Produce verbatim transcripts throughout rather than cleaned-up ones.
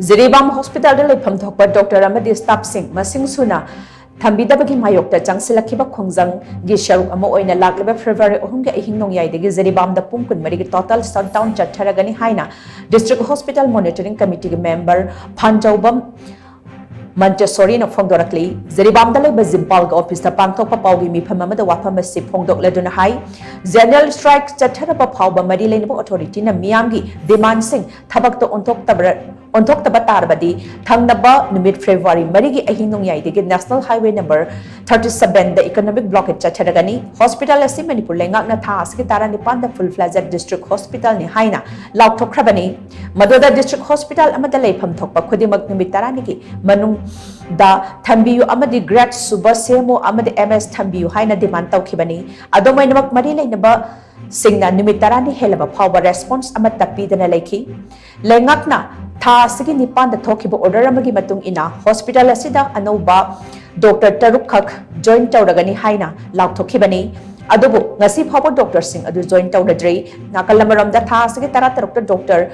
ꯖꯤꯔꯤꯕꯥꯝ ꯍꯣꯁꯄꯤꯇꯥꯜꯗ ꯂꯩꯐꯝ ꯊꯣꯛꯄ ꯗꯣꯛꯇꯔ ꯑꯃꯗꯤ ꯁ꯭ꯇꯥꯐꯁꯤꯡ ꯃꯁꯤꯡ ꯁꯨꯅ ꯊꯝꯕꯤꯗꯕꯒꯤ ꯃꯥꯌꯣꯛꯇ ꯆꯪꯁꯤꯜꯂꯛꯈꯤꯕ ꯈꯣꯡꯖꯪꯒꯤ ꯁꯔꯨꯛ ꯑꯃ ꯑꯣꯏꯅ ꯂꯥꯛꯂꯤꯕ ꯐꯦꯕ꯭ꯔꯨꯋꯥꯔꯤ ꯑꯍꯨꯝꯒꯤ ꯑꯍꯤꯡ ꯅꯣꯡꯌꯥꯏꯗꯒꯤ ꯖꯤꯔꯤꯕꯥꯝꯗ ꯄꯨꯡ ꯀꯨꯟꯃꯔꯤꯒꯤ ꯇꯣꯇꯦꯜ ꯁꯠꯗꯥꯎꯟ ꯆꯠꯊꯔꯒꯅꯤ ꯍꯥꯏꯅ ꯗꯤꯁꯇ꯭ꯔꯤꯛ ꯍꯣꯁꯄꯤꯇꯥꯜ ꯃꯣꯅꯤꯇꯔꯤꯡ ꯀꯃꯤꯇꯤꯒꯤ ꯃꯦꯝꯕꯔ ꯐꯥꯟꯖꯧꯕꯝ ꯃꯟꯇꯦꯁꯣꯔꯤꯅ ꯐꯣꯡꯗꯣꯔꯛꯂꯤ꯫ ꯖꯤꯔꯤꯕꯥꯝꯗ ꯂꯩꯕ ꯖꯤꯝꯄꯥꯜꯒꯤ ꯑꯣꯐꯤꯁꯇ ꯄꯥꯡꯊꯣꯛꯄ ꯄꯥꯎꯒꯤ ꯃꯤꯐꯝ ꯑꯃꯗ ꯋꯥꯐꯝ ꯑꯁꯤ ꯐꯣꯡꯗꯣꯛꯂꯗꯨꯅ ꯍꯥꯏ, ꯖꯦꯅꯔꯦꯜ ꯁ꯭ꯇ꯭ꯔꯥꯏꯛ ꯆꯠꯊꯔꯕ ꯐꯥꯎꯕ ꯃꯔꯤ ꯂꯩꯅꯕ ꯑꯣꯊꯣꯔꯤꯇꯤꯅ ꯃꯤꯌꯥꯝꯒꯤ ꯗꯤꯃꯥꯟꯁꯤꯡ ꯊꯕꯛꯇ ꯑꯣꯟꯊꯣꯛꯇꯕ ꯑꯣꯟꯊꯣꯛꯇꯕ ꯇꯥꯔꯕꯗꯤ ꯊꯪꯅꯕ ꯅꯨꯃꯤꯠ ꯐꯦꯕ꯭ꯔꯨꯋꯥꯔꯤ ꯃꯔꯤꯒꯤ ꯑꯍꯤꯡ ꯅꯣꯡꯌꯥꯏꯗꯒꯤ ꯅꯦꯁꯅꯦꯜ ꯍꯥꯏꯋꯦ ꯅꯝꯕꯔ ꯊꯥꯔꯇꯤ ꯁꯕꯦꯟꯗ ꯏꯀꯣꯅꯣꯃꯤꯛ ꯕ꯭ꯂꯣꯀꯦꯠ ꯆꯠꯊꯔꯒꯅꯤ꯫ ꯍꯣꯁꯄꯤꯇꯥꯜ ꯑꯁꯤ ꯃꯅꯤꯄꯨꯔ ꯂꯩꯉꯥꯛꯅ ꯊꯥ ꯑꯁꯤꯒꯤ ꯇꯔꯥꯅꯤꯄꯥꯟꯗ ꯐꯨꯜ ꯐ꯭ꯂꯦꯖꯦꯗ ꯗꯤꯁꯇ꯭ꯔꯤꯛ ꯍꯣꯁꯄꯤꯇꯥꯜꯅꯤ ꯍꯥꯏꯅ ꯂꯥꯎꯊꯣꯛꯈ꯭ꯔꯕꯅꯤ꯫ ꯃꯗꯨꯗ ꯗꯤꯁꯇ꯭ꯔꯤꯛ ꯍꯣꯁꯄꯤꯇꯥꯜ ꯑꯃꯗ ꯂꯩꯐꯝ ꯊꯣꯛꯄ ꯈꯨꯗꯤꯡꯃꯛ ꯅꯨꯃꯤꯠ ꯇꯔꯥꯅꯤꯒꯤ ꯃꯅꯨꯡꯗ ꯊꯝꯕꯤꯌꯨ ꯑꯃꯗꯤ ꯒ꯭ꯔꯦꯗ ꯁꯨꯕ ꯁꯦꯝꯃꯨ ꯑꯃꯗꯤ ꯑꯦꯝ ꯑꯦꯁ ꯊꯝꯕꯤꯌꯨ ꯍꯥꯏꯅ ꯗꯤꯃꯥꯟ ꯇꯧꯈꯤꯕꯅꯤ꯫ ꯑꯗꯨꯝ ꯑꯣꯏꯅꯃꯛ ꯃꯔꯤ ꯂꯩꯅꯕꯁꯤꯡꯅ ꯅꯨꯃꯤꯠ ꯇꯔꯥꯅꯤ ꯍꯦꯜꯂꯕ ꯐꯥꯎꯕ ꯔꯦꯁꯄꯣꯟꯁ ꯑꯃꯠꯇ ꯄꯤꯗꯅ ꯂꯩꯈꯤ꯫ ꯂꯩꯉꯥꯛꯅ ꯊꯥ ꯑꯁꯤꯒꯤ ꯅꯤꯄꯥꯟꯗ ꯊꯣꯛꯈꯤꯕ ꯑꯣꯔꯗꯔ ꯑꯃꯒꯤ ꯃꯇꯨꯡ ꯏꯟꯅ ꯍꯣꯁꯄꯤꯇꯥꯜ ꯑꯁꯤꯗ ꯑꯅꯧꯕ ꯗꯣꯛꯇꯔ ꯇꯔꯨꯛ ꯈꯛ ꯖꯣꯏꯟ ꯇꯧꯔꯒꯅꯤ ꯍꯥꯏꯅ ꯂꯥꯎꯊꯣꯛꯈꯤꯕꯅꯤ꯫ ꯑꯗꯨꯕꯨ ꯉꯁꯤ ꯐꯥꯎꯕ ꯗꯣꯛꯇꯔꯁꯤꯡ ꯑꯗꯨ ꯖꯣꯏꯟ ꯇꯧꯔꯗ꯭ꯔꯤ꯫ ꯅꯥꯀꯜ ꯑꯃꯔꯣꯝꯗ ꯊꯥ ꯑꯁꯤꯒꯤ ꯇꯔꯥꯇꯔꯨꯛꯇ ꯗꯣꯛꯇꯔ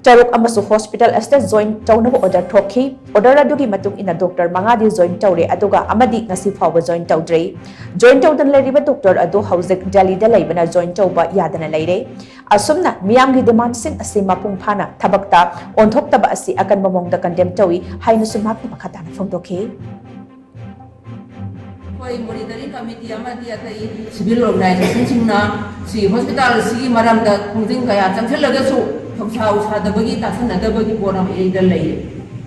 ꯇꯔꯨꯛ ꯑꯃꯁꯨ ꯍꯣꯁꯄꯤꯇꯥꯜ ꯑꯁꯤꯗ ꯖꯣꯏꯟ ꯇꯧꯅꯕ ꯑꯣꯔꯗꯔ ꯊꯣꯛꯈꯤ꯫ ꯑꯣꯔꯗꯔ ꯑꯗꯨꯒꯤ ꯃꯇꯨꯡ ꯏꯟꯅ ꯗꯣꯛꯇꯔ ꯃꯉꯥꯗꯤ ꯖꯣꯏꯟ ꯇꯧꯔꯦ, ꯑꯗꯨꯒ ꯑꯃꯗꯤ ꯉꯁꯤ ꯐꯥꯎꯕ ꯖꯣꯏꯟ ꯇꯧꯗ꯭ꯔꯤ꯫ ꯖꯣꯏꯟ ꯇꯧꯗꯅ ꯂꯩꯔꯤꯕ ꯗꯣꯛꯇꯔ ꯑꯗꯨ ꯍꯧꯖꯤꯛ ꯗꯦꯜꯂꯤꯗ ꯂꯩꯕꯅ ꯖꯣꯏꯟ ꯇꯧꯕ ꯌꯥꯗꯅ ꯂꯩꯔꯦ꯫ ꯑꯁꯨꯝꯅ ꯃꯤꯌꯥꯝꯒꯤ ꯗꯤꯃꯥꯟꯁꯤꯡ ꯑꯁꯤ ꯃꯄꯨꯡ ꯐꯥꯅ ꯊꯕꯛꯇ ꯑꯣꯟꯊꯣꯛꯇꯕ ꯑꯁꯤ ꯑꯀꯟꯕ ꯃꯑꯣꯡꯗ ꯀꯟꯗꯦꯝ ꯇꯧꯏ ꯍꯥꯏꯅꯁꯨ ꯃꯍꯥꯛꯅ ꯃꯈꯥ ꯇꯥꯅ ꯐꯣꯡꯗꯣꯛꯈꯤ꯫ ꯑꯩꯈꯣꯏ ꯃꯣꯅꯤꯇꯔꯤꯡ ꯀꯃꯤꯇꯤ ꯑꯃꯗꯤ ꯑꯇꯩ ꯁꯤꯚꯤꯜ ꯑꯣꯔꯒꯅꯥꯏꯖꯦꯁꯟꯁꯤꯡꯅ ꯁꯤ ꯍꯣꯁꯄꯤꯇꯥꯜ ꯑꯁꯤꯒꯤ ꯃꯔꯝꯗ ꯈꯣꯡꯖꯤꯟ ꯀꯌꯥ ꯆꯪꯁꯤꯜꯂꯒꯁꯨ ꯊꯧꯁꯥ ꯎꯁꯥꯗꯕꯒꯤ, ꯇꯥꯁꯤꯟꯅꯗꯕꯒꯤ ꯄꯣꯠ ꯑꯃ ꯏꯔꯩꯗ ꯂꯩ꯫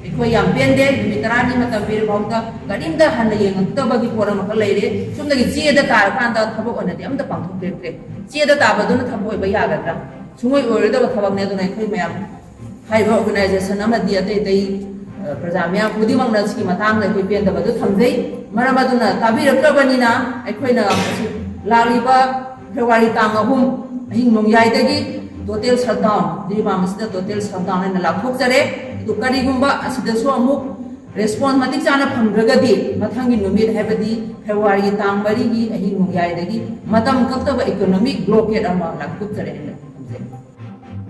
ꯑꯩꯈꯣꯏ ꯌꯥꯝ ꯄꯦꯟꯗꯦ, ꯅꯨꯃꯤꯠ ꯇꯔꯥꯅꯤ ꯃꯇꯝ ꯄꯤꯔꯐꯥꯎꯗ ꯀꯔꯤꯝꯇ ꯍꯟꯅ ꯌꯦꯡꯉꯛꯇꯕꯒꯤ ꯄꯣꯠ ꯑꯃꯈꯛ ꯂꯩꯔꯦ꯫ ꯆꯨꯝꯅꯒꯤ ꯆꯦꯗ ꯇꯥꯔꯀꯥꯟꯗ ꯊꯕꯛ ꯑꯣꯏꯅꯗꯤ ꯑꯝꯇ ꯄꯥꯡꯊꯣꯛꯄꯤꯔꯛꯇ꯭ꯔꯦ꯫ ꯆꯦꯗ ꯇꯥꯕꯗꯨꯅ ꯊꯕꯛ ꯑꯣꯏꯕ ꯌꯥꯒꯗ꯭ꯔꯥ? ꯁꯨꯡꯑꯣꯏ ꯑꯣꯏꯔꯣꯏꯗꯕ ꯊꯕꯛꯅꯦ꯫ ꯑꯗꯨꯅ ꯑꯩꯈꯣꯏ ꯃꯌꯥꯝ ꯍꯥꯏꯔꯤꯕ ꯑꯣꯔꯒꯅꯥꯏꯖꯦꯁꯟ ꯑꯃꯗꯤ ꯑꯇꯩ ꯑꯇꯩ, ꯑ, ꯄ꯭ꯔꯖꯥ ꯃꯤꯌꯥꯝ ꯈꯨꯗꯤꯡꯃꯛꯅ ꯁꯤꯒꯤ ꯃꯇꯥꯡꯗ ꯑꯩꯈꯣꯏ ꯄꯦꯟꯗꯕ ꯑꯗꯨ ꯊꯝꯖꯩ꯫ ꯃꯔꯝ ꯑꯗꯨꯅ ꯇꯥꯕꯤꯔꯛꯇ꯭ꯔꯕꯅꯤꯅ ꯑꯩꯈꯣꯏꯅ ꯉꯁꯤ ꯂꯥꯛꯂꯤꯕ ꯐꯦꯕ꯭ꯔꯨꯋꯥꯔꯤ ꯇꯥꯡ ꯑꯍꯨꯝ ꯑꯍꯤꯡ ꯅꯣꯡꯌꯥꯏꯗꯒꯤ ꯇꯣꯇꯦꯜ ꯁꯠꯗꯥꯎꯟ, ꯖꯤꯔꯤꯕꯥꯝ ꯑꯁꯤꯗ ꯇꯣꯇꯦꯜ ꯁꯠꯗꯥꯎꯟ ꯍꯥꯏꯅ ꯂꯥꯎꯊꯣꯛꯆꯔꯦ꯫ ꯑꯗꯨ ꯀꯔꯤꯒꯨꯝꯕ ꯑꯁꯤꯗꯁꯨ ꯑꯃꯨꯛ ꯔꯦꯁꯄꯣꯟꯁ ꯃꯇꯤꯛ ꯆꯥꯅ ꯐꯪꯗ꯭ꯔꯒꯗꯤ ꯃꯊꯪꯒꯤ ꯅꯨꯃꯤꯠ, ꯍꯥꯏꯕꯗꯤ ꯐꯦꯕ꯭ꯔꯨꯋꯥꯔꯤꯒꯤ ꯇꯥꯡ ꯃꯔꯤꯒꯤ ꯑꯍꯤꯡ ꯅꯣꯡꯌꯥꯏꯗꯒꯤ ꯃꯇꯝ ꯀꯛꯇꯕ ꯏꯀꯣꯅꯣꯃꯤꯛ ꯕ꯭ꯂꯣꯀꯦꯠ ꯑꯃ ꯂꯥꯎꯊꯣꯛꯆꯔꯦ ꯍꯥꯏꯅ ꯊꯝꯖꯩ꯫